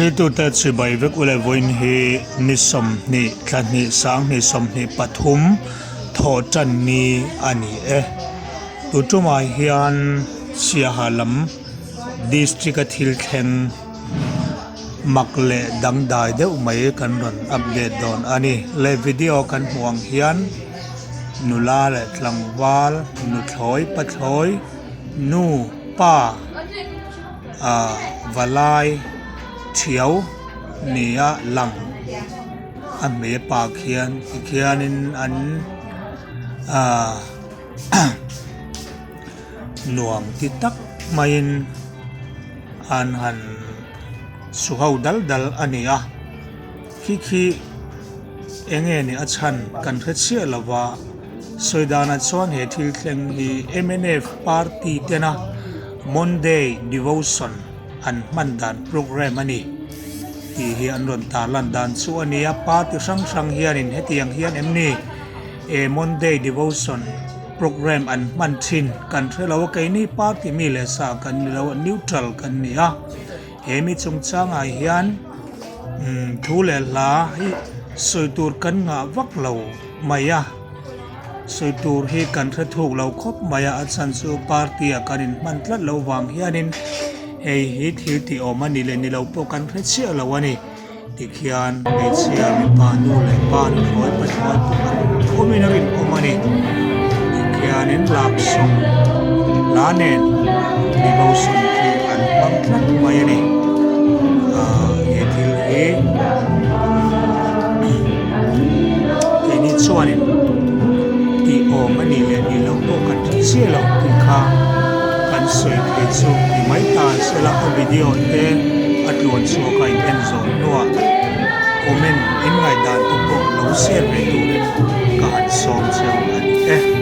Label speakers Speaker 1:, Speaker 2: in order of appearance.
Speaker 1: Thiltute chibai vek u le vawiin hi ni 20 thla hnih 20 23 thawh tan ni a ni e. Tu tumah hian Siaha lam district a thil thleng mak leh dangdai deuh mai kan rawn update dawn a ni. Le video kan hmuh ang hian nula leh tlangval nuthlawi pathlawi nu pa ah valai thiau nia lang a hmei pa khian tikhianin an ah nuam ti tak maiin an han su ho dal dal a ni a khi khi eng nge ni a chhan kan hre chiah lo va sawi danah chuan he thil thleng hi mnf party tena Monday devotion an hman dan programme a ni tih hi an rawn tarlan dan chu a ni a party hrang hrang hianin hetiang hian em ni? He Monday devotion programme an hman thin kan hre lo a, keini party mi leh sa kan ni lo a, neutral kan ni a. He mi chungchangah hian umm thu leh hla hi sawi tur kan ngah vak lo mai a, sawi tur hi kan hre thuk lo khawp mai a, a chhan chu party ah kan inhman tlat loh vang hianin hei hi thil tih awm a ni leh ni lo pawh kan hre chiah lo a ni. Tikhian hmeichhia mipa nu leh pa nuthlawi pathlawi pawh an awmin a rinawm a ni. Tikhianin lap sawm hla nen devotion khi an hmang tlat mai a ni. Ahh he thil hi keini chuanin tih awm a nih leh nih loh pawh kan hre chiah lo tih kha kan sawi thei chu ni mai ta sela a video te a tluan chhuak a in en zawh hnuah comment in ngaihdan te pawh lo share ve turin ka han sawm cheu a ni e.